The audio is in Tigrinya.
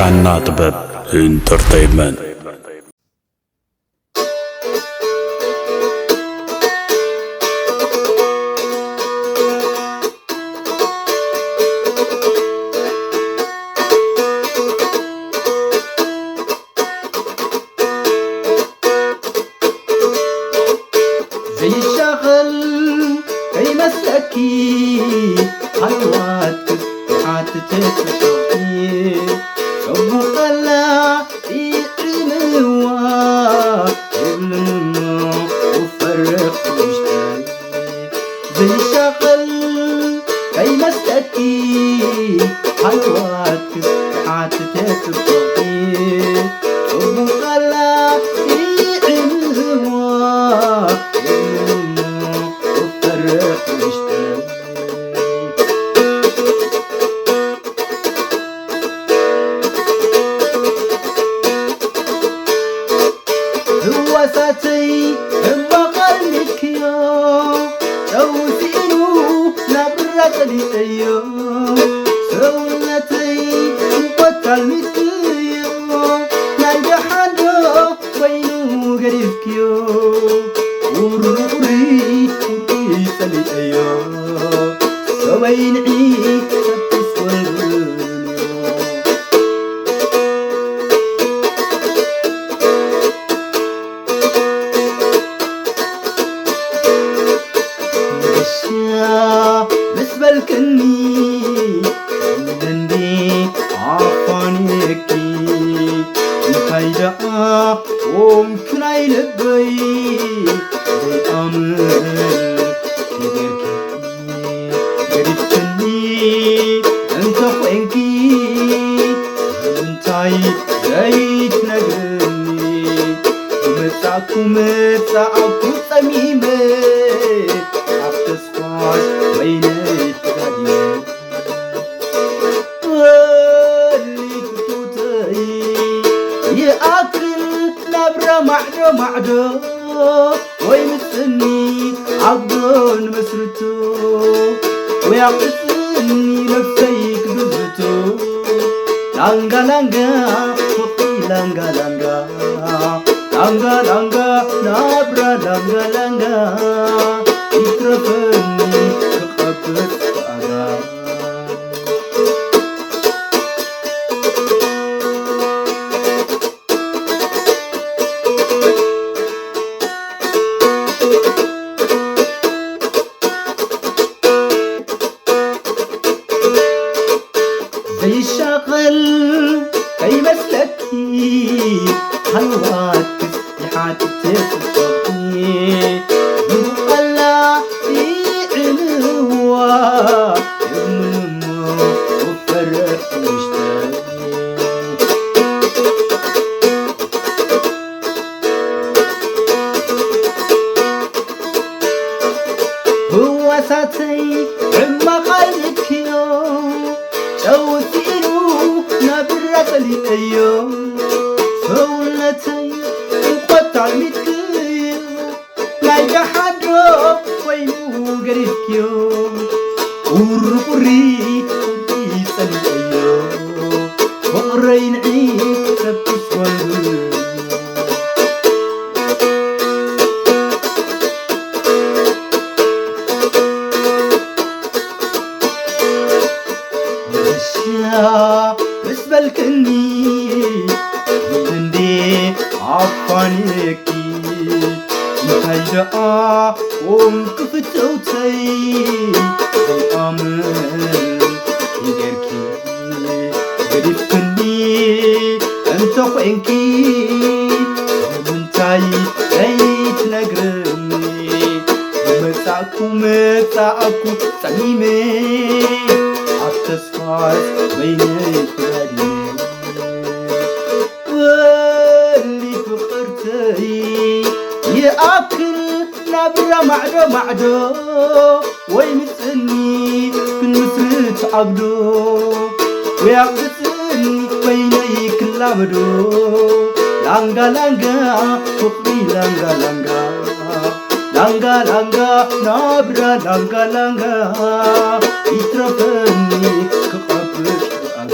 እና ጥበብ ኢንተርቴይንመንት። ዘይሻቐል ከይመስለኪ፣ ሃለዋት ክትሓትት ጽቡቕቲ። ጽቡቕ ኣላ ይዕልዋ፣ የብልን እሞ ክፈርቕ ውሽጠይ። ዘይሻቐል ከይመስለኪ፣ ሃለዋት ክትሓትት ጽቡቕቲ። ጽቡቕ ኣላ ይዕልዋ፣ የብልን እሞ ክፈርቕ ውሽጠይ። ህዋሳተይ ሕማቕ ኣልሚድክዮ፣ ጨው ስኢኑ ናብ ብራ ጸሊጠዮ። ሰውነተይ እንቆት ኣልሚድክዮ፣ ናይ ደሓን ዶ ኮይኑ ገዲፍክዮ። ቁሪ ቁሪ ቁሪ ጸሊጠዮ፣ ሰበይ ንዒ ተትስወልዮ። ንግሻ ምስ በልክኒ፣ እንዲ ኣፋንየኪ፣ እንታይ ደኣ ኦም ክናይ ልበይ ዘይኣምን ጌርኪ ገዲፍክኒ እንተ ኾንኪ፣ ንምንታይ ዘይትነግርኒ? ብመጻእኩ መጻእኩ ጸሚመ፣ ኣብ ተስፋስ ወይነይ ተጋዲመ። ወሊድ ጡተይ ይኣክል ናብራ ማዕዶ ማዕዶ፣ ወይ ምጽኒ ዓቕዶ ንመስርቶ፣ ወይ ኣቕጽኒ ነፍሰይ ክግዝቶ። ላንጋ ላንጋ ፍቕሪ ላንጋ ላንጋ፣ ላንጋ ላንጋ ናብራ ላንጋ ላንጋ፣ ይትረፈኒ ክቐብር ብኣጋ። ዘይሻቐል ከይመስለኪ፣ ሃለዋት ይሓትት ጽቡቕቲ። ምሩቕ ኣላ ይዕልዋ፣ የብሉን እሞ ክፈርሕ ውሽጠይ። ህዋሳተይ ሕማቕ ኣልክዮ፣ ጨው ስኢኑ ናብራ ጸሊለዮ። ሰውነተይ እንቆት ኣልሚድክዮ፣ ናይ ደሓን ዶ ኮይኑ ገዲፍክዮ። ቁሪ ቁሪ ቁሪ ጸሊለዮ፣ ፍቕረይ ንዒ ሰብ ትስወሉ። ንሻ ምስ በልክኒ፣ እንዴ ኣፋንየኪ፣ እንታይ ደኣ ቁም ክፍትውተይ ዘይኣምን ጌርኪ። ገዲፍክኒ እንተ ኾንኪ፣ ንምንታይ ዘይትነግርኒ? መጻእኩ መጻእኩ ጸሚመ፣ ኣብ ተስፋስ በይነይ ተጋዲመ። ወሊ ፍቕርተይ ይኣክል ናብራ ማዕዶ ማዕዶ፣ ወይ ምጽኒ ክንምስርት ዓብዶ፣ ወይ ኣቕጽኒ በይነይ ክላመዶ። ላንጋ ላንጋ ፍቕሪ ላንጋ ላንጋ፣ ላንጋ ላንጋ ናብራ ላንጋ ላንጋ፣ ይትረፈኒ ክቐብር ኣጋ።